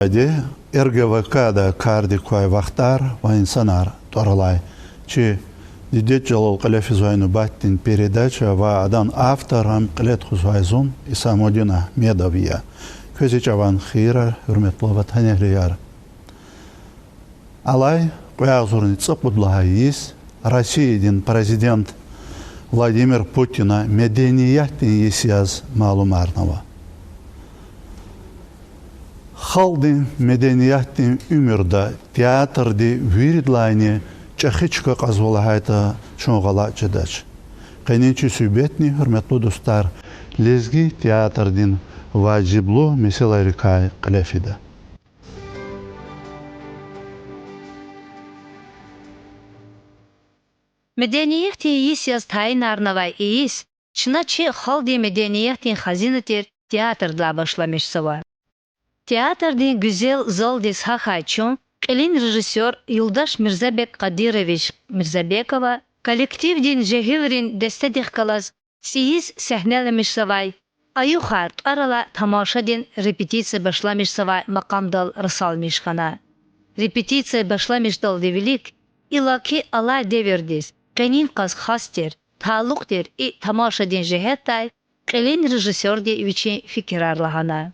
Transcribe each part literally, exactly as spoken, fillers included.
Ди Р Г В К-да кардик квай вахтар ва инсанар тӀвар алай чи дидед чӀалал кьиле физвай нубатдин передача ва адан автор, ам кьиле тухузвай зун, Исамудин Агьмедов я. Квез и чӀаван хийирар, гьуьрметлу ватанэгьлияр. Алай кьве агъзурни цӀукьуд лагьай йис Россиядин президент Владимир Путина медениятдин йис яз малумарнава. Халкьдин медениятдин уьмуьрда театрди виридалайни чӀехи чка кьазва лагьайтӀа, чун гъалатӀ жедач. Къенин чи суьгьбетни, гьуьрметлу дустар, лезги театрдин важиблу месэлайрикай кьиле фида. Медениятдин йис яз тайинарнавай и йис чна чи халкьдин медениятдин хазина тир театрдилай башламишзава. Театрдин гуьзел залдиз гьахьай чун кьилин режиссёр юлдаш Мирзабек Къадирович Мирзабекова коллективдин жегьилрин дестедихъ галаз цӀийиз сегьнеламишзавай Аюхар тӀвар алай тамашадин репетиция башламишзавай макьамдал расалмиш хьана. Репетиция башламишдалди вилик иллаки алай девирдиз къенин къаз хас тир, талукь тир и тамашадин жигьетдай кьилин режиссёрди вичин фикирар лагьана.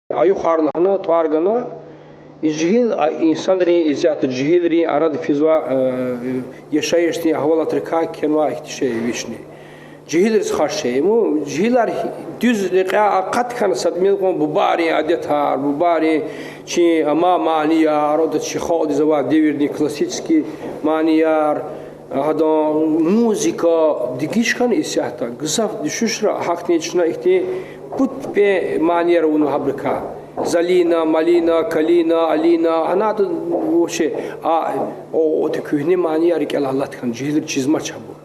Аюхар лагьана, тӀвар гана, и жегьил, а, инсанрин, исятда жегьилрин арада физвай, э, яшайишдин агьвалатрикай кхьенвай ихьтин шей вични. Жегьилриз хас шей. Им жегьилар дуьз рекьяй акъат хьана, са тӀимил кьван бубайрин адетар, бубайрин чи амай манияр, адан чи халкьдиз авай девирдин классический манияр, гьадан музыка дегиш хьана исятда. Гзаф дуьшуьшра гьахьтин чна ихьтин пуд-пуд манияр авунва гьабурукай. Залина, Малина, Калина, Алина, гьанатӀа вообще, а, о, о, куьгьне манияр рикӀелай алат хьана, жегьилри чизмач гьабур.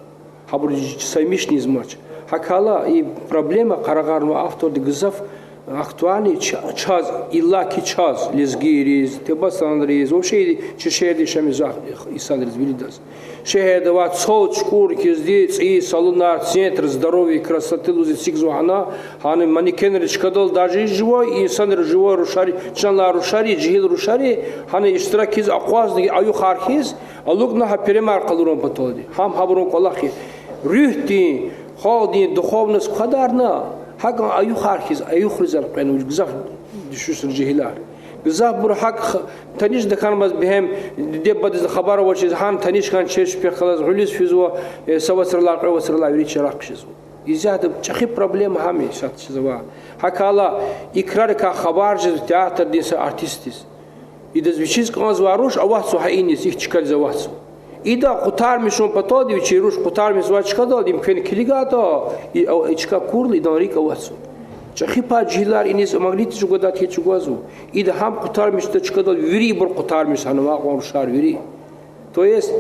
Гьабур саймишнизмач. ГьакӀ хьайила и проблема къарагъарнавай авторди гзаф актуальный ч-, чаз, иллаки чаз, лезгийриз, тебасанриз, вообще чи шегьерда яшамиш жезвай инсанриз виридаз. Шегьерда авай цал чукӀур хьизди цӀийи салонар, центр здоровья и красоты лугьуз эцигзава гьана, гьана манекенриз чкадал даже живой инсанри, живой рушари, чан алай рушари, жегьил рушари, гьана иштиракиз акъвазна Аюхар хьиз, алукӀна гьа приёмар къалурун паталди. Гьам гьабурун кӀвалах я. Руьгьдин, халкьдин духовность квадарна, гьакӀан Аюхар хьиз, Аюхриз элкъвена вуч гзаф дуьшуьшра жегьилар. Гзафбур гьакӀ х-, таниш тахьанмаз бегьем, диде-бубадизни хабар авачиз, гьана таниш хьана чеб чпихъ галаз гъуьлуьз физва, э, са вацралай, кьве вацралай вири чара хъжезва. Исятда чӀехи проблема гьам я исятда чизвай. ГьакӀ хьайила и крарикай хабар жезва театрдин са артистдиз. Идаз вичиз кӀанзавай руш аватзава гьа иниз, ихьтин чкадиз аватзава. Ида къутармишун паталди вичи руш къутармишзавай чкадалди им квена килигайтӀа, и, а, и чка акурла идан рикӀ аватзава. ЧӀехи пай жегьилар иниз магнитни чӀугвадай хьиз чӀугвазва. Ида гьам къутармишдай чкадал вири ибур къутармиш хьанва, акьван рушар вири. То есть,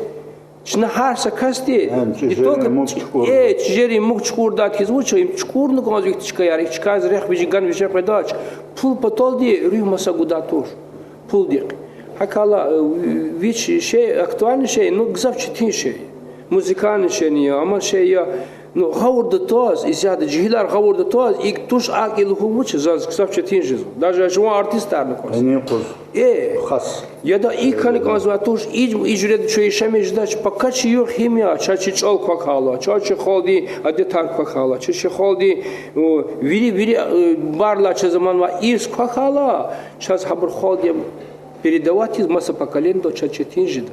чна гьар са касди, э, чӀижерин муг чукӀурдай хьиз вуч, им чукӀурна кӀанзава ихьтин чкаяр, и чкайриз рехъ виже гана виже къведач, пул паталди руьгь маса гудай туш. Пулдихъ. ГьакӀ хьайила, э, вич шей, актуальный шей, ну, гзаф четин шей. Музыкальный шейни я, амма шей я, ну, гъавурда тваз, исятда жегьилар гъавурда тваз, икӀ туш, акӀ я лугьун вуч, заз гзаф четин жезва. Даже жуван артистарни кваз. Къенин къуз. Э, хас. Яда икӀ хьана кӀанзавай туш, и, и жуьреда чун яшамиш жедач, пока чи югъ-гьим я, чаз чи чӀал квахьайла, чаз чи халкьдин адетар квахьайла, чаз чи халкьдин, о, вири, вири, э, барла чаз аманвай ирс квахьайла, чаз гьабур халкьдиз передавать ийиз маса поколениедал чаз четин жеда.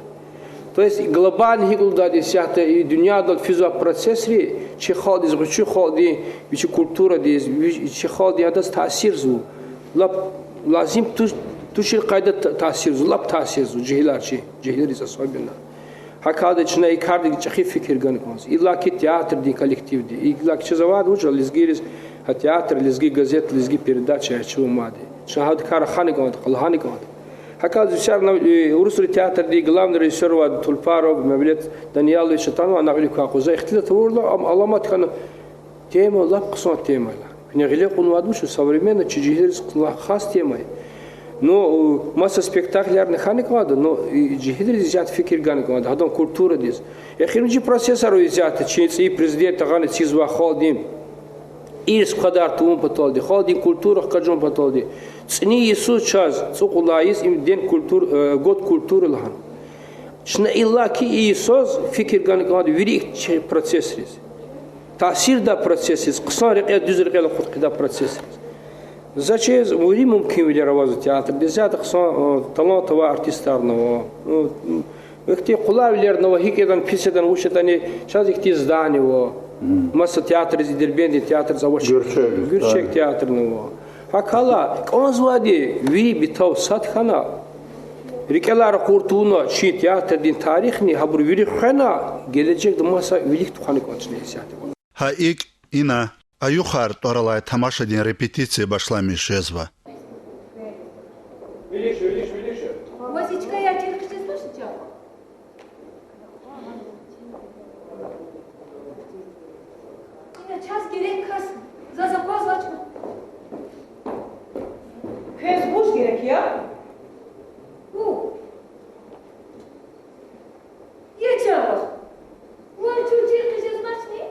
То есть глобальный гьикӀ лугьудайди исятда и дуьньядал физвай процессри чи халкьдиз, гъвечӀи халкьдин, вичин культурадиз, ви-, чи халкьдин адаз таъсирзава. Лап лазим туш-, тушир къайдада та-, таъсирзава, лап таъсирзава жегьилар чи, жегьилриз особенно. ГьакӀ хьайила чна и кардик чӀехи фикир гана кӀанзава. Иллаки театрдин коллективди, иллаки чаз авайди вуч, лезгийриз, гьа театр, лезги газет, лезги передача, гьа чун амайди. Чна гьадакай рахана кӀанда, къалгъана кӀанда. ГьакӀ хьайила зифсярна, э, урусрин театрдин главный режиссёр авайди Тулпаров Мавлет Даниялович атанва, ана вилик квай къуза ихтилат авурла, ам аламат хьана, тема лап хъсан тема я. Куьне гъиле кьунвайди вуч, современный чи жегьилриз хас тема я. Ну, маса спектаклярни хьана кӀанда, ну, и жегьилриз исятда фикир гана кӀанда, гьадан культурадиз. Эхиримжи процессар исятда, чи цӀийи президент гъана эцигзавай халкьдин Ирс квадар тавун паталди, халкьдин культура хкажун паталди. ЦӀини йисуз чаз, цӀукьула йис им ден культур-, э, год культуры лагьана. Чна иллаки и йисуз фикир гана кӀанда вири чи процессриз. Таъсирдай процессриз, хъсан рекьел, дуьз рекьел акъуд хъийидай процессриз. За чиз, вири мумкинвилер авазва театрдиз, зиятда хъсан, э, талант авай артистарни ава. Э, ихьтин къулайвилерни ава, гьикӀ ятӀани, пис ятӀани, вуч ятӀани, чаз ихьтин здание ава. Маса театрдиз, Дербентдин театрдиз авач. Гуьрчег, гуьрчег театрни ава. ГьакӀ хьайила, кӀанзавайди вири битав сад хьана, рикӀелай ракъур тавуна чи театрдин тарихни, гьабур вири хвена, гележегда маса вилик тухвана кӀанда чна исятда. Гьа икӀ, ина, аюхар тӀвар алай тамашадин репетиция башламиш жезва. Вазичка я теркъичиз башича. Ина чаз герек кас, заз аквазвач. Квез вуч герек я? У. Ечава. Вай чун чир хъижезмачни?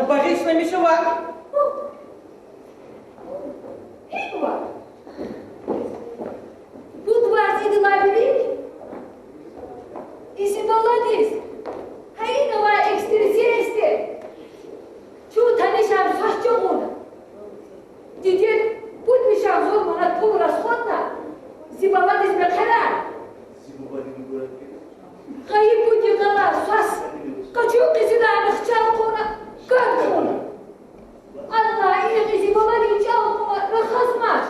Багъишламиша ваъ. ГьикӀ ваъ? Пуд варз идалай вилик и зи баладиз, гьа ина авай экстрасенсди, чун танишар свас чӀугуна. Дидед пуд вишар зур манат пул расходна, зи баладиз мехъерар. Гъайи пуд йикъалай свас къачу къизилар михчал кьуна, кат кьуна. Анна ина къизилар михчал кьуна рахазмач.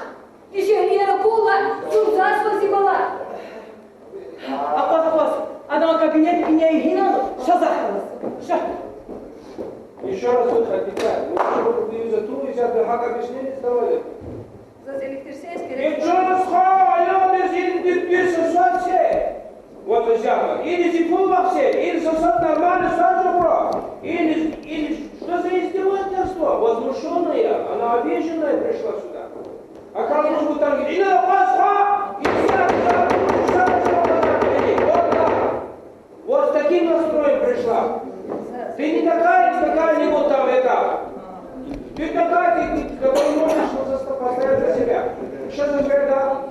Дишегьлияр акурла, зурзазва зи бала. Акъваз, акъваз. Адан кабинет ине гьинал, ша захъ галаз. Ша. Ещё раз выходи, Кать. Ну, что вы за ту, я тебе как объяснение давали? Заз электросеть герек. Ничего, сха, я без электросеть. Вот, друзья мои, или зи пул вахсе, или сосать нормально, сразу же убрал. Или, или что за издевательство? Возмущённая, она обиженная пришла сюда. А как же вы там, или на вас, а? И вся, вся, вся, вся, вся, вот так. Вот с таким настроем пришла. Ты не такая, не такая, не вот там это. Ты такая, ты, ты, ты, ты можешь постоять за себя. Что за зверь, да?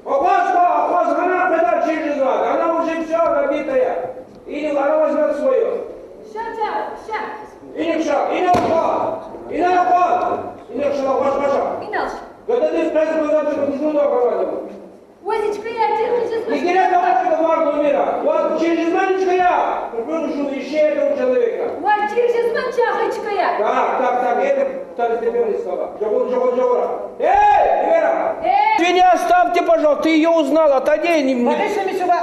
Акъваз, акъваз, гьана къведа чир жезвайди, она уже всё набитая. Или она возьмёт своё. Ша, ша, ша. Иник ша, ина акъваз, ина акъваз. Иник ша, акъваз, акъваз ша. Инал. Гададиз къвез къвезвайди, чун жуна акъваз. Вазичка я, чир хъижезмач. Не герек авач, это вар номера. Ваз чир жезмач, ничка я. Купил жуна ещё этого человека. Ваз чир жезмач, чахъ, ничка я. Так, так, так, это второстепенные слова. Жагъур, жагъур, жагъур. Эй, Вера! Эй! Извини, оставьте, пожалуйста, ты её узнала, отойди, не, не. Багъишламиша ваъ.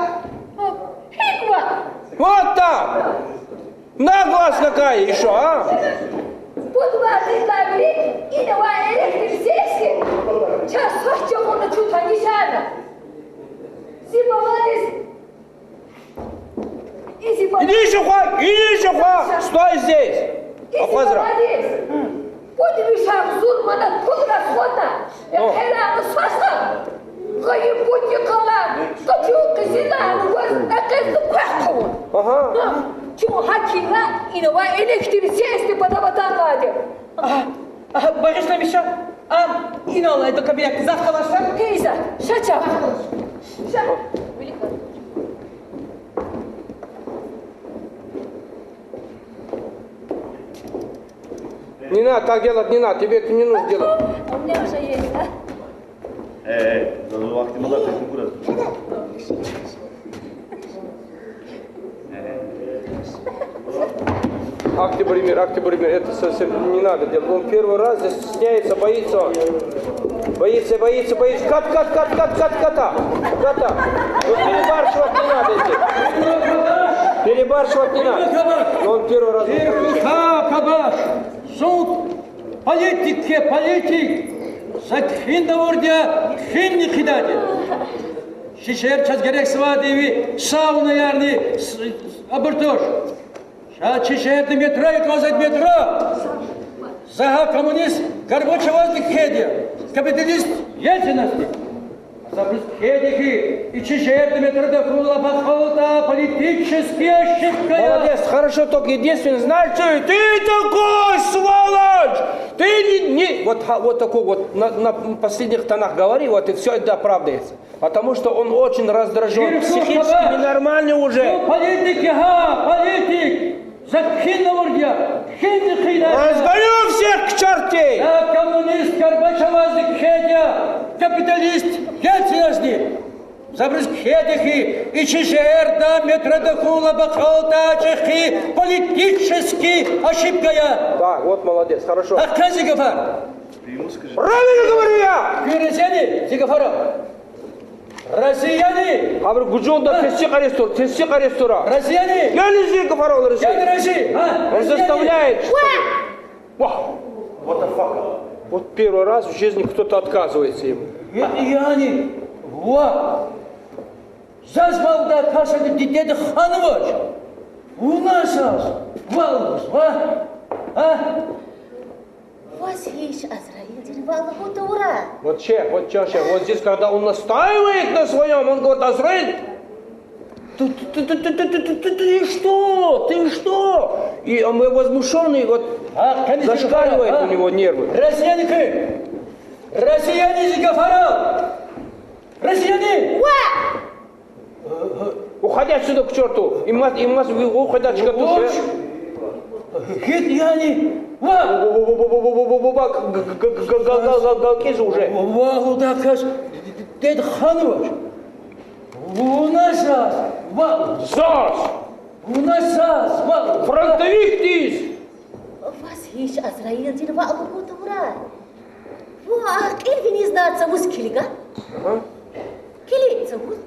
О, гьикӀ ваъ? Вот так! Наглость какая ещё, а? Пуд варз идалай вилик ина авай электросетьди чаз свас чӀугуна, чун танишарна. Зи баладиз. И зи баладиз. Иди сюда, иди сюда, стой здесь. И зи баладиз. Пуд вишар зур манат пул расходна. Эхелана свас гъайи пуд йикъалай къачу къизилар ваз экъечӀна квехъ хъувуна. Ага. Чун гьакӀ хьайила ина авай электросетьди патав атанвайди. Ага, ага, багъишламиша, ам инал, это кабинет, захъ галаз ша. Гьей, за, ша чахъ. Ша. Не надо так делать, не надо, тебе это не нужно делать. А у меня уже есть, да? Э, э, за вахтималар, ты кураз. Ах ты, пример, ах ты, пример, это совсем не надо делать. Он первый раз, здесь стесняется, боится он. Боится, боится, боится. Кат, кат, кат, кат, кат, ката. Ката. Вот перебарщивать не надо здесь. Перебарщивать не надо. Но он первый раз. Кабаш. Зун политик я, политик. За кхьин авурди я, кхьинни хъийидач. Чи шегьер чаз герек заводиви, саунаярни, с-, абур туш. Ша чи шегьерда метро я кӀанзавайди, метро. За гьа коммунист Горбачёвазни кхьейди я, капиталист Ельциназни. Забур хьайиди хьи, и чи шегьерда метрода хьун лап акьалтӀай политический ошибка я. Молодец, хорошо, только единственное, знаешь, что ты такой сволочь! Ты не, не, вот, ха-, вот такой вот на, на последних тонах говори, вот и всё это оправдается. Потому что он очень раздражён, психически ненормальный уже. Чун политик я, гьа, политик. За кхьин авурди я, кхьин хъийидай. Разгоню всех к чертям! Я коммунист Горбачёваз кхьейди я, капиталист Ельциназни. Забур хьайиди хьи, и чи шегьерда метрода хьун лап акьалтӀай чӀехи политический ошибка я. Так, вот молодец, хорошо. Гьахъ хьана зи гафар. Правильно говорю я! Куьн рази яни зи гафара? Рази яни? Абур гужунда тестикьариз тур, тестикьариз тура. Рази яни? Яни зи гафара рази? Яни рази? А? Он заставляет, что ли? Вах! What the fuck? Вот первый раз в жизни кто-то отказывается ему. Я-, яни, ва! Заз валда касади дидеди ханвач. Вуна заз валуз, ва? А? Ваз гьич Азраилдин ваъ лугьун тавурай? Вот шейх, вот чан шейх, вот здесь, когда он настаивает на своём, он говорит: «Азраил, ты, ты, ты что? Ты что?» И он возмущённый, вот, зашкаливает у него нервы. Рази яни куьн? Рази яни зи гафарал? Рази яни? Уходи отсюда к чёрту. Им мас, им мас, уходи, чка туш. Гьикӏ яни? Ва! Ва, ва, ва, ва, ва, ва, ва, га-, га-, га-, га-, га-, га-, галкӏиз уже. Ва, ва, ва, кас дед ханвач. Вуна заз, ва. Заз! Вуна заз, ва. Фронтовикдиз! Ваз гьич Азраилдин ваъ лугьун тавурай? Ва, а кьил виниз на цавуз килига? Ага. Килиг цавуз.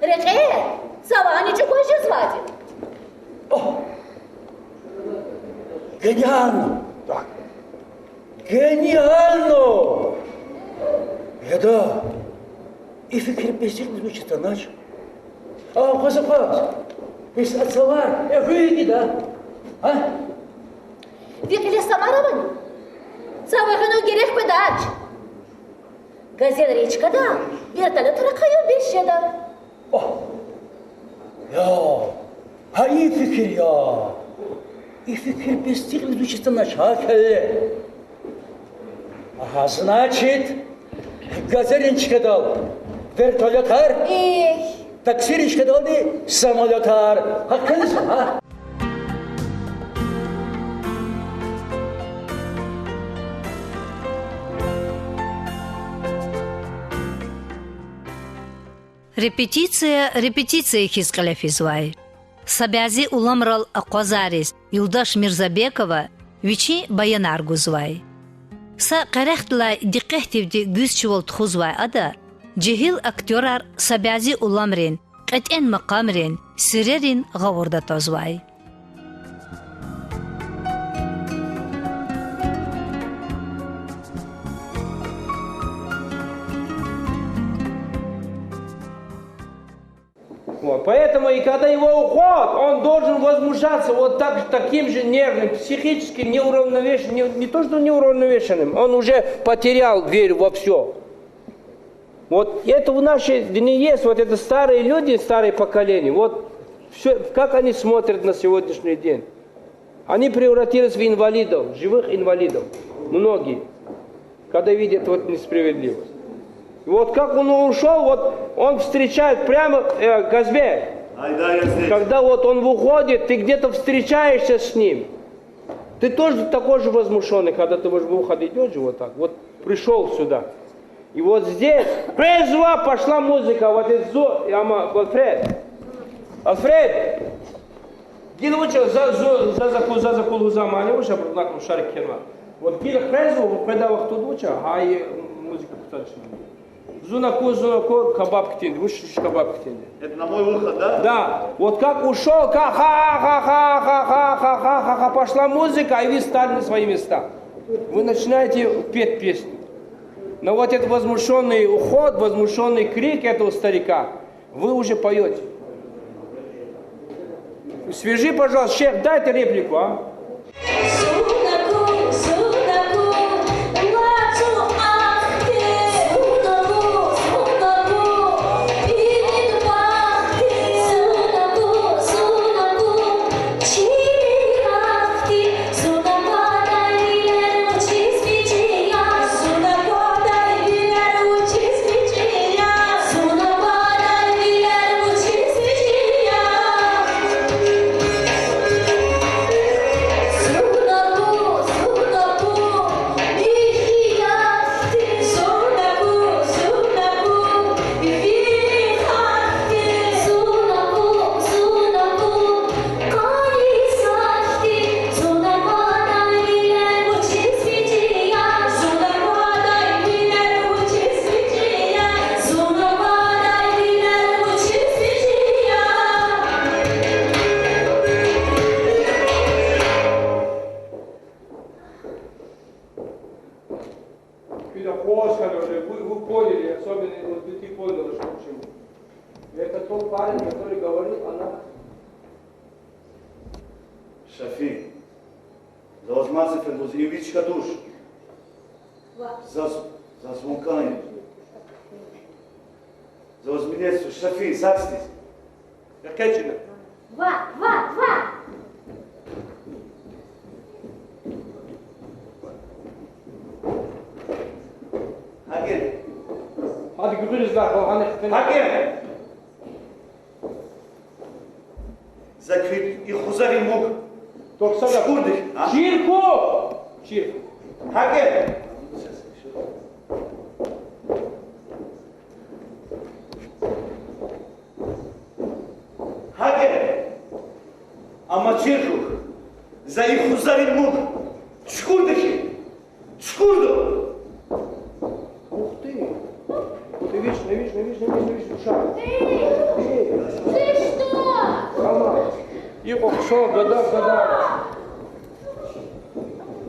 Рекье цавани чӏугваз жезвайди. О! Гениально! Так. Гениально! Яда, и фикир бес гьикӏ звучит иначе? А, къваз-къваз. Бес а цавар, э, гьуьйди да. А? Ви кьиле самара авани? Цава гъуьна герек къведач. Газелрин чкадал вертолётар ахъаюн бес жеда. О! Я, гьа и фикир я. И фикир бес цикьлиз вучиз танач гьа келле. Ага, значит, газелрин чкадал вертолётар, эх, таксирин чкадалди самолётар. Гьахъ хьана зи, гьа? Репетиция репетиция хьиз кьиле физвай. Са бязи уламрал акъвазариз юлдаш Мирзабекова вичин баянар гузвай. Са къерехдилай дикъетдивди гуьзчивал тухузвай ада жегьил актёрар са бязи уламрин, кьетӏен макъамрин, сирерин гъавурда твазвай. Вот, поэтому, и когда его уход, он должен возмущаться вот так, таким же нервным, психически неуравновешенным, не, не то что неуравновешенным, он уже потерял веру во всё. Вот это в наши дни есть, вот это старые люди, старое поколение, вот всё, как они смотрят на сегодняшний день. Они превратились в инвалидов, живых инвалидов. Многие. Когда видят вот несправедливость. И вот как он ушёл, вот он встречает прямо, э, Газбек. Ай, да, я здесь. Когда вот он выходит, ты где-то встречаешься с ним. Ты тоже такой же возмущённый, когда ты вот выходишь вот так. Вот пришёл сюда. И вот здесь резво пошла музыка, вот это зу-, я ма-, Альфред. Альфред! Гила вуч я, за, зу-, за, за ку-, за, за кул гузамани вуч я, бу-, лакӏ шарик кхьенва. Вот гила хрезва, къведай вахтунда вуч я, гьа и музыка кутачна. Зун аку, зун аку, кабаб хьтинди, вуч, вуч кабаб хьтинди. Это на мой выход, да? Да. Вот как ушёл, ка-, ха-ха-ха-ха-ха-ха-ха-ха, пошла музыка, и вы стали на свои места. Вы начинаете петь песню. Но вот этот возмущённый уход, возмущённый крик этого старика, вы уже поёте. Свяжи, пожалуйста, шейх, дайте реплику, а? Вы, вы поняли, особенно вот ты, ты понял, что к чему. Это тот парень, который говорил, она... Шафи. За ваз маса федлуз, им вичка туш. Заз, заз вун кӀан я. За ваз минет, Шафи, зак стиз. ЭкъечӀна. Ва, ва, ва! Гьакӏ я. Гьади гуьгъуьниз лагь, гьани хтин. Гьакӏ я. За куь и хузарин муг чукурди, а? Чир хьухь! Чир хьухь! Гьакӏ я. Гьакӏ я. Амма чир хьухь. За и хузарин муг чукурда хьи. Чукурда. Ух ты! Ты видишь, не видишь, не видишь, не видишь, не видишь, душа. Эй, ты что? Мама, и оксо, гада, гада.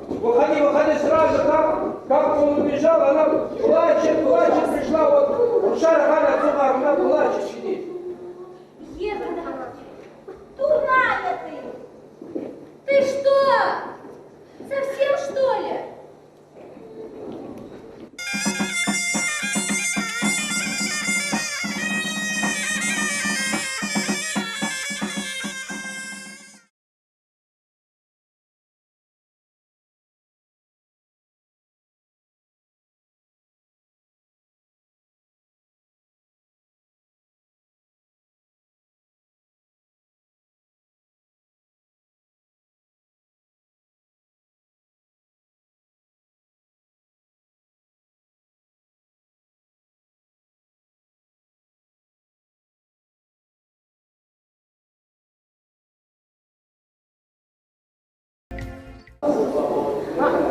Выходи, выходи сразу, как, как он убежал, она плачет, плачет, пришла, вот, Рушар Хана Цугар, она плачет, сидит. Ева, дурная ты! Ты что, совсем, что ли?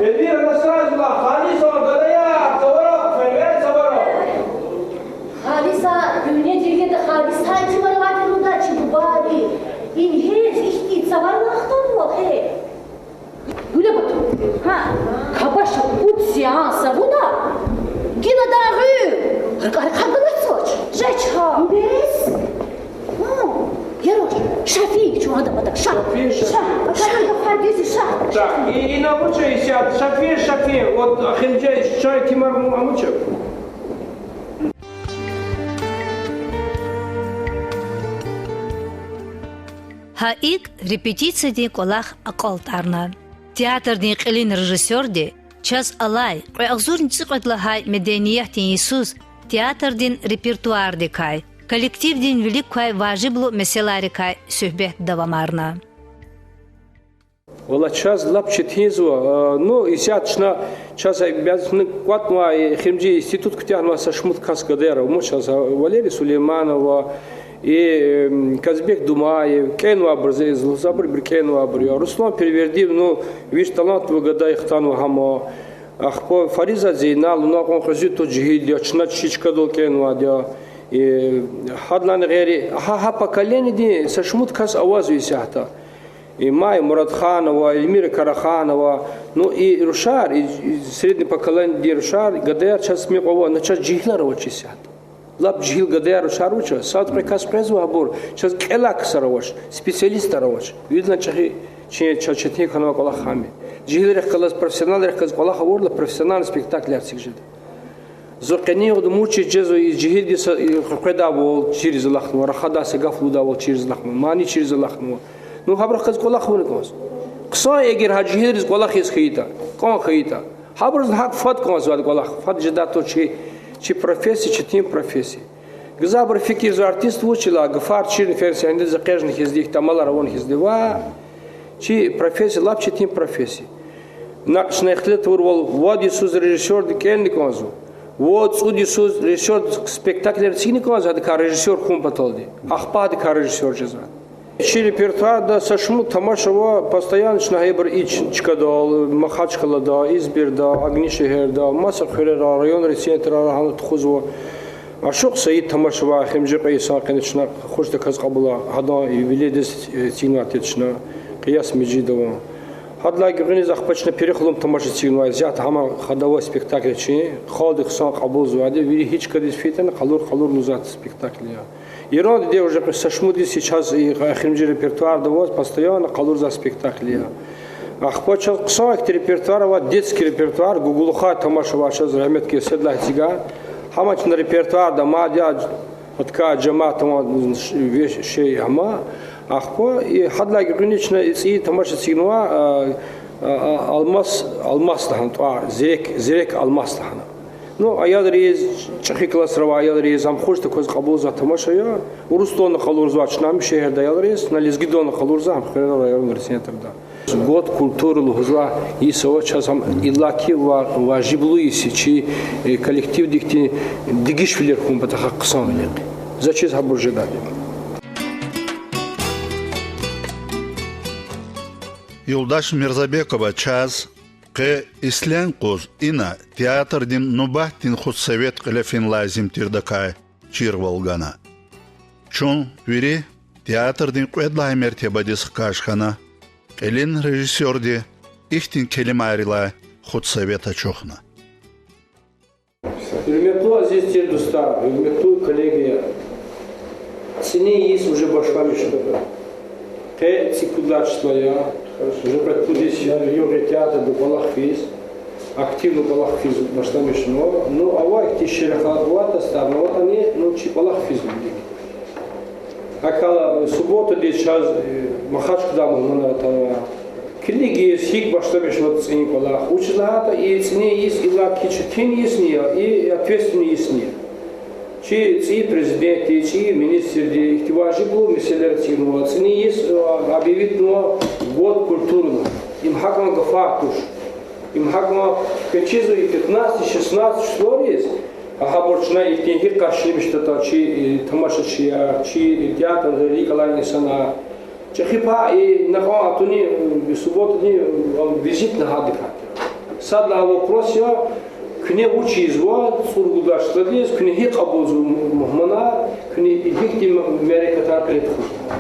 Эльвира Насразовна, Халиса, гадаяр, цавара, фервер цавара. Халиса, дуьнья деревняда Халиса итимар авайди тир, чи бубади. Ингье ихьтин цаварни хтанва хьи. Гуьлебатур, гьа, кабаша пуд сеанс авуна, гила дагъуьр, ракӀар хъвадалатзавач. Жеч гьа. Бес? Гьа, я руш, Шафи чун ада пата, ша. Шафи, Шафи. Ша, Шафи, Шафи, ша. Так, и, и на вуча исят, Шафи, Шафи, вот, ахиржай, чай тимар му амуча. Гьа икӀ репетициядин кӀвалах акьалтӀарна. Театрдин кьилин режиссёрди чаз алай кьве агъзурни цӀикьвед лагьай медениятдин йисуз театрдин репертуардикай, коллективдин вилик квай важиблу месэлайрикай суьгьбет давамарна. Валлагь, чаз лап четинзава, а, ну, исятда чна, чаз бязни кӀватӀнавай, эхиримжи институт куьтягьнавай са шумуд кас гадаяр ава, чаз, а, Валерий Сулейманов ва, и, м, Казбек Думаев, кӀенвайбур, зи, зи лугьуз, абурубур кӀенвайбур я. Руслан Первердиев, ну, вич талантлу гада я, хтанва гьам. Ахпа Фаризат Зейналовна, вуна акьван кьуьзуь туш, жегьил я, чна чи чкадал кӀенвайди я. И, гьадалайни гъейри, гьа, гьа поколениедин са шумуд кас авазва исятда. И Майя Муратханова, Эльмира Караханова, ну, и рушар, и, и среднее поколениедин рушар, гадаяр чаз мукьва ава, но чаз жегьилар авач исятда. Лап жегьил гадаяр, рушар вуч я, сад-кьве кас къвезва абур, чаз кӀелай ксар авач, специалистар авач. Виридалай чӀехи, чи, чаз четин хьанвай кӀвалах гьам я. Жегьилрихъ галаз, профессионалрихъ галаз кӀвалах авурла, профессиональный спектакльар эцигиз жеда. Зун къенин югъди муч жезва, и жегьилди са, и къведайвал чирзалахнава, рахадай са гаф лугьудайвал чирзалахнава, мани чирзалахнава. Ну, гьабурухъ галаз кӀвалах авуна кӀанзава. Хъсан эгер гьа жегьилриз кӀвалах ийиз хьайитӀа, кӀан хьайитӀа, гьабурузни гьакӀ фад кӀанзавайди кӀвалах, фад жедайди туш чи, чи профессия, четин профессия. Гзафбуру фикирзава, артист вуч я лагьана, гафар чирна фена, сегьнедиз экъечӀна хьизди, тамалар авуна хьизди. Ва чи профессия лап четин профессия. Накь чна ихтилат авурвал, вад йисуз режиссёрди кӀелни кӀанзава. Вад-цӀуд йисуз режиссёрди спектакльар эцигни кӀанзава, гьадакай режиссёр хьун паталди. Ахпа гьадакай режиссёр жезва. Чи репертуарда са шумуд тамаш ава, постоянно чна гьабур и ч-, чкадал, Махачкъалада, Изберда, Огни шегьерда, маса хуьрера, районрин центрра гьана тухузва. Ашукь Саид тамаш ава, эхиримжи кьве йисан къене чна хуш таказ кьабулна, гьадан юбилейдиз, э, эцигнавай тир чна, Къияс Межидова. Гьадалай гуьгъуьниз ахпа чна Пири хулум тамаша эцигнавай, исятда гьам хадавай спектакль я чи, халкьди хъсан кьабулзавайди, вири гьи чкадиз фейитӀани къалур-къалур лугьузвай спектакль я. Иранди уже къе са шумуд йис я чаз и эхиримжи репертуарда аваз, постоянно къалурзавай спектакль я. Ахпа чаз хъсан ихьтин репертуар авай, детский репертуар, гугулухъай тамаша авай чаз, рагьметлу Эседуллагь эцигай. Гьам чна репертуарда мад я, гьадакай жамаат авай ве-, шей гьам. Ахпа и гьадалай гуьгъуьниз чна и цӀийи тамаша эцигнава, а, а, а, Алмас, Алмас лагьана тӀвар, Зирек, Зирек Алмас лагьана. Ну, аялриз, чӀехи классра авай аялриз гьам хуш такваз кьабулзавай тамаша я. Урусдални къалурзава чна гьам шегьерда аялриз, на лезгидални къалурзава гьам Хуьрерал райондин центрда. Год культуры лугьузвай йис ава чаз, гьам иллаки ва-, важиблу йис я чи, э, коллективдихъ дегишвилер хьун патахъай хъсанвилихъ. За чиз гьабур жедайди. Юлдаш Мирзабекова чаз къе ислен къуз ина театрдин нубатдин худсовет кьиле фин лазим тирдакай чирвал гана. Чун вири театрдин кьвед лагьай мертебадиз хкаж хьана, кьилин режиссёрди ихьтин келимайрилай худсовет ачухна. Гьуьрметлу азиз тир дустар, гьуьрметлу коллегия, цӀинин йис уже башламишна. Къе цӀипуд лагьай числа я, уже кьве-пуд йис я, югъ театрда кӀвалах физ, активно кӀвалах физ башламишна. Ну, авай ихьтин шереф аватӀа, стар аватӀани, ну, чи кӀвалах физва. ГьакӀ хьайила, субботадиз чаз, э, Махачкъаладай мугьманар атанва. Килигиз, гьикӀ башламишнава цӀинин кӀвалах. Вучиз лагьайтӀа и цӀинин йис иллаки четин йисни я, и ответственный йисни я. Чи цӀийи президентди, цӀийи министрди ихьтин важиблу месэлаяр эцигнава. ЦӀинин йис, э, объявитнава год культуры. Им гьакӀан гафар туш. Им гьакӀан квез чизва и пятнадцатый, шестнадцатый числойриз, а гьабур чна ихьтин гьикӀ къаршиламишдатӀа чи, э, тамашачияр, чи театрда рикӀ алай инсанар. ЧӀехи пай и накьван атуни, э, субботадин, э, визитный гьадикай тир. Сад лагьай вопрос я, куьне вуч ийизва цӀуругуд лагьай числадиз, куьне гьикӀ кьабулзава му-, мугьманар, куьне гьихьтин м-, мярекатар кьиле тухузва.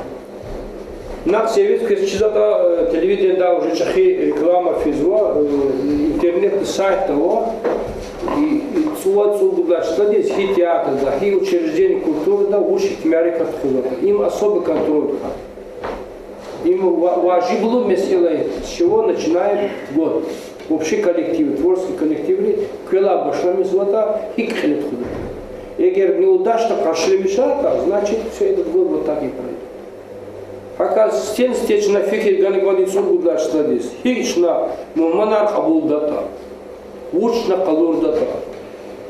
Накь севиз квез чизватӀа, э, телевидениеда уже чӀехи реклама физва, э, интернетда сайтда ава, и, и цӀувад, цӀуругуд лагьай числадиз гьи театрда, гьи учреждение культурыда вуч ихьтин мярекат тухузватӀа. Им особый контроль квай. Им ва-, важиблу месэла я, с чего начинает год. Общий коллектив, творческий коллективри квелай башламишзаватӀа, гьикӀ кьиле тухузватӀа. Эгер неудачно къаршиламишайтӀа, значит, всё, этот год вот так и пройдёт. ГьакӀ хьайила сифте-сифте чна фикир гана кӀанда цӀуругуд лагьай числадиз. ГьикӀ чна мугьманар кьабулдатӀа, вуч чна къалурдатӀа,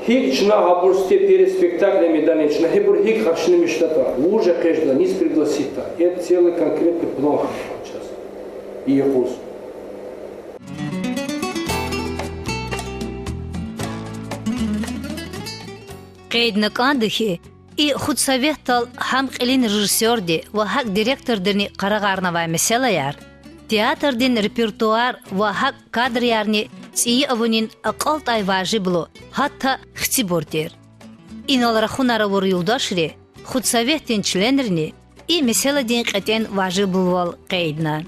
гьикӀ чна гьабур сифте перед спектаклем ийидани, чна гьибур гьикӀ къаршиламишдатӀа, вуж экъечӀда, низ пригласитьда. Это целый конкретный план чаз и юкъуз. Къейдна кӀанда хьи, и худсоветдал гьам кьилин режиссёрди ва гьакӀ директордини къарагъарнавай месэлаяр, театрдин репертуар ва гьакӀ кадрарни цӀийи авунин акьалтӀай важиблу, гьатта хцибур тир. Инал рахунар авур юлдашри, худсоветдин членрини и месэладин кьетӀен важиблувал къейдна.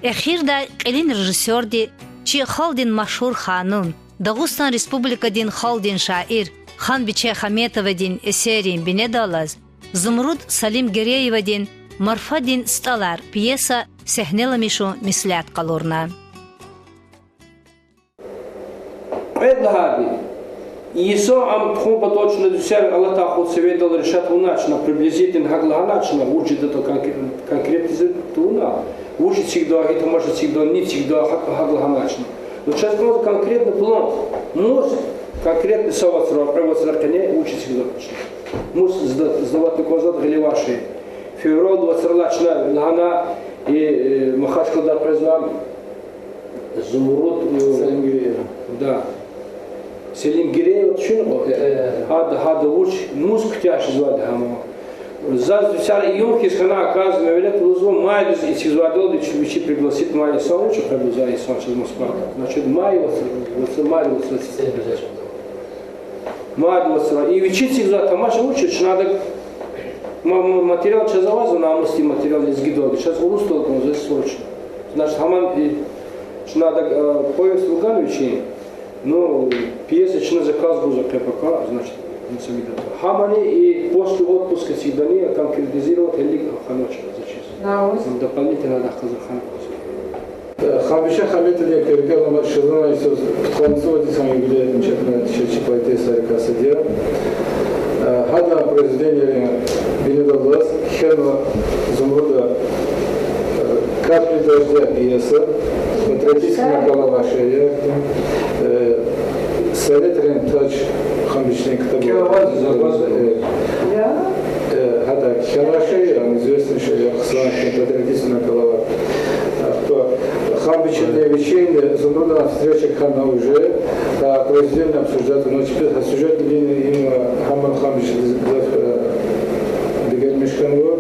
Эхирдай кьилин режиссёрди, чи халкьдин машгьур ханум, Дагъустан Республикадин халкьдин шаир Ханбиче Хаметовадин эсеррин бинедаллаз Зумруд Салимгиреевадин Марфадин стӀалар пьеса сегьнеламишун меслят къалурна. Кьвед лагьайди, йисан ам тухун патал чна дуьсер алатай худсоветдал решать авуна чна, приблизительно гьакӀ лагьана чна, вуч жедатӀа конкре-, конкретизировать авуна, вуч эцигда, гьи тамаша эцигда, ни эцигда, гьакӀ, гьакӀ лагьана чна. Ну, чаз кӀанзава конкретный план, мус конкретный са вацра, кьве вацра къене вуч эцигда чна. Мус сда-, сдаватьна кӀанзаватӀа гъилевай шей. Февралдин вацралай чна лагьана, и, э, Махачкъаладай къвезвай Зумруд, э, Салимгиреева. Да. Салимгиреева тушни кьван? Э, э, э. Гьада, гьада вуч, мус куьтягь жезвайди гьам. Заз дуьсар июнь хьиз хьана, оказывается, мевлет лугьузва, майдиз эцигзавайдалди вичи пригласить авай инсан вуч, къвезвай инсан чаз Москвада. Значит, май вацра, вацра, май вацра. Майдин вацра. И вичи эцигзавай тамаша вуч я, чна адак ма-, ма-, материал чаз авазва, намусдин материал лезгидалди, чаз урусдалди кӀанзава срочно. Значит, гьаман и Чна адак, э, повесть вуган вичин, ну, пьеса чна заказ гузва К П К, значит, Мусамидатда. Гьамани и после отпуска сидани конкретизировать элик хьанвач заз чиз. Там дополнительно адак хазир хьана кӀанзава. Хамбичин Хаметдин киркелама ширвана йисуз пудкъанни цӀувад йисан юбилей отмечать авуна чи поэтессайрикай сад я. Гьадан произведенийрин бинедаллаз кхьенва Зумруда, э, «Капли дождя» пьеса, патриотический накалай шиир, э, Советрин таж, Хамбичин ктаб. Э, э, гьада кхьенвай шиир, известный шиир, хъсан, патриотический накалай. Ахпа Хамбичидин вичинди Зумрудан встреча хьана уже, а произведение обсуждать, ну, теперь сюжетный линия им, э, гьаман Хамбичидиз гзаф, э, дегишмиш хьанва.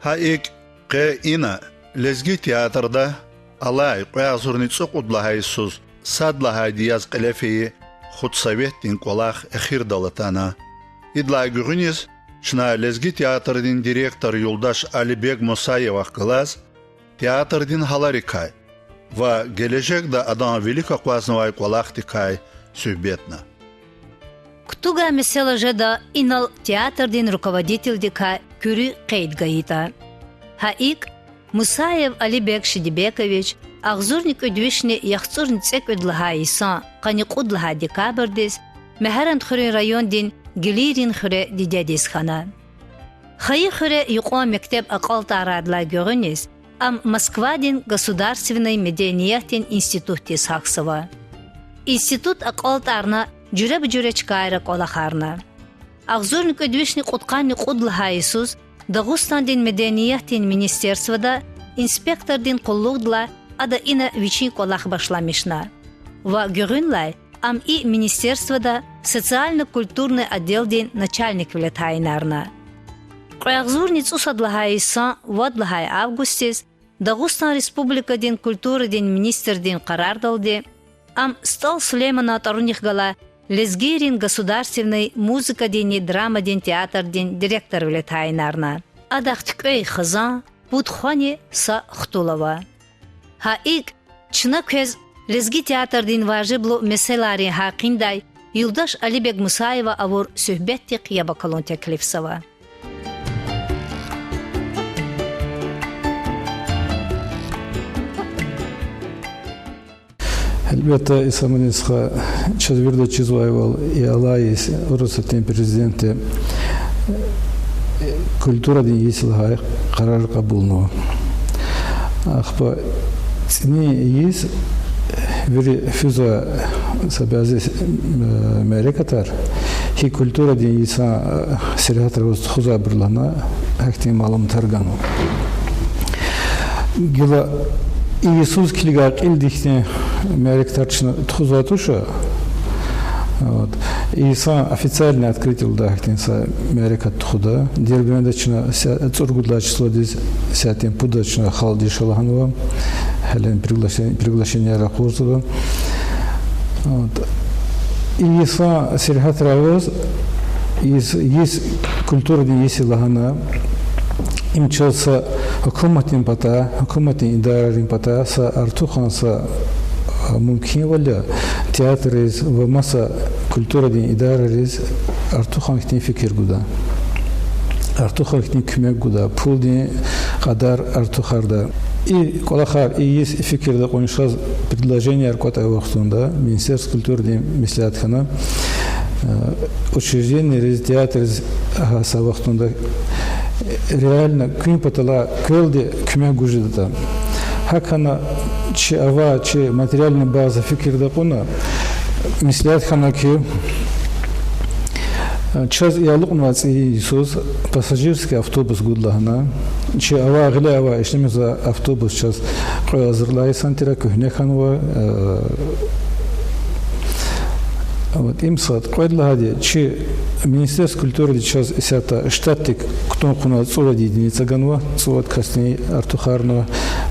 Гьа икӀ, къе ина, лезги театрда, алай кьве агъзурни цӀукьуд лагьай йисуз сад лагьайди яз кьиле фейи худсоветдин кӀвалах эхирдал атана. Идалай гуьгъуьниз чна лезги театрдин директор юлдаш Алибег Мусаевахъ галаз театрдин гьаларикай ва гележегда адан вилик акъвазнавай кӀвалахдикай суьгьбетна. Кутугай месэла жеда инал театрдин руководителдикай куьруь къейд гайитӀа. Гьа икӀ, Мусаев Алибег Шидибекович агъзурни кӀуьд вишни яхцӀурни цӀекӀуьд лагьай йисан къанни кьуд лагьай декабрдиз Мегьарамдхуьруьн райондин Гилирин хуьре дидедиз хьана. Хайи хуьре юкьван мектеб акьалтӀарайдалай гуьгъуьниз ам Москвадин государственный медениятдин институтдиз гьахьзава. Институт акьалтӀарна, жуьреба-жуьре чкайра кӀвалахарна. Агъзурни кӀуьд вишни кьудкъанни кьуд лагьай йисуз Дагъустандин медениятдин министерствода инспектордин къуллугъдилай ада ина вичин кӀвалах башламишна ва гуьгъуьнлай ам и министерствода социально-культурный отделдин начальниквиле тайинарна. Кьве агъзурни цӀусад лагьай йисан вад лагьай августдиз Дагъустан Республикадин культурадин министрдин къарардалди ам СтӀал Сулейманан тӀварунихъ галай лезгийрин государственный музыкадинни драмадин театрдин директорвиле тайинарна. Адахъ туькӀвей хизан, пуд хвани са хтул ава. Гьа икӀ, чна квез лезги театрдин важиблу месэлайрин гьакъиндай юлдаш Алибег Мусаева авур суьгьбетдихъ яб акалун теклифзава. Гьелбетда, Исамани стха, чаз вирида чизвайвал, и алай йис Урусатдин президентди культурадин йис лагьай къарар кьабулнава. Ахпа цӀинин йис вири физва са бязи, э, мярекатар, гьи культурадин йисан, э, сергьятра аваз тухузвайбур лагьана, гьахьтин малуматар ганва. Гила и йисуз килигай кьилди ихьтин мярекатар чна тухузвай туш. Вот. И йисан официальный открытие лугьудай гьахьтин са мярекат тухуда. Дербентда чна са-, цӀуругуд лагьай числодиз, сятдин пуда чна халкьдиз ша лагьанва. Гьелени приглашен-, приглашенияр ракъурзава. Вот. И йисан сергьятра аваз, йис, йис культурадин йис я лагьана, им чаз са гьукуматдин патай, гьукуматдин идарайрин патай са артухан са, а, мумкинвал я театрриз ва маса культурадин идарариз артухан хьтин фикир гуда. Артухан хьтин куьмек гуда, пулдин кьадар артухарда. И кӀвалахар, и йис фикирда кьван шаз предложенияр кӀватӀай вахтунда Министерство культурыдин меслят хьана, э, учреждениейриз, театрриз, гьа са вахтунда реально куьн паталай квелди куьмек гуз жедатӀа. ГьакӀ хьана чи авай, чи материальный база фикирда кьуна, меслят хьана хьи, чаз и алукьнавай цӀийи йисуз пассажирский автобус гуда лагьана. Чи авай, гъиле авай, ишлемишзавай автобус чаз кьве агъзур лагьай йисан тир, куьгьне хьанва, э, вот, им сад. Кьвед лагьайди, чи Министерство культурыди чаз исятда штатдик кутун кьуна цӀувад единица ганва, цӀувад касдин артухарнава.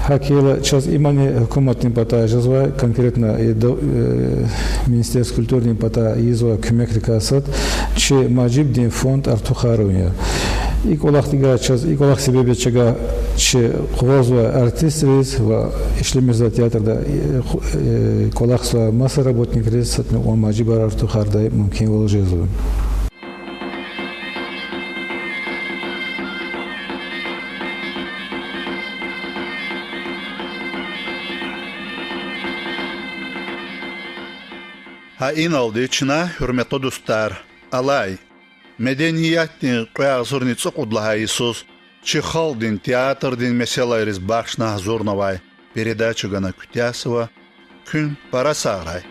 ГьакӀ хьайила чаз имани гьукуматдин патай жезвай, конкретно, э, Министерство культурыдин патай ийизвай куьмекрикай сад чи Мажибдин фонд артухарун я. И кӀвалахдикай чаз, и кӀвалах себеб яз чавай чи къугъвазвай артистриз ва ишлемишзавай театрда, э, ху-, э, кӀвалахзавай маса работникриз са тӀимил кьван мажибар артухардай мумкинвал жезва. Гьа иналди чна, гьуьрметлу дустар, алай медениятдин кьве агъзурни цӀукьуд лагьай йисуз чи халкьдин театрдин месэлайриз бахшна гьазурнавай передача гана куьтягьзава. Куьн пара сагърай.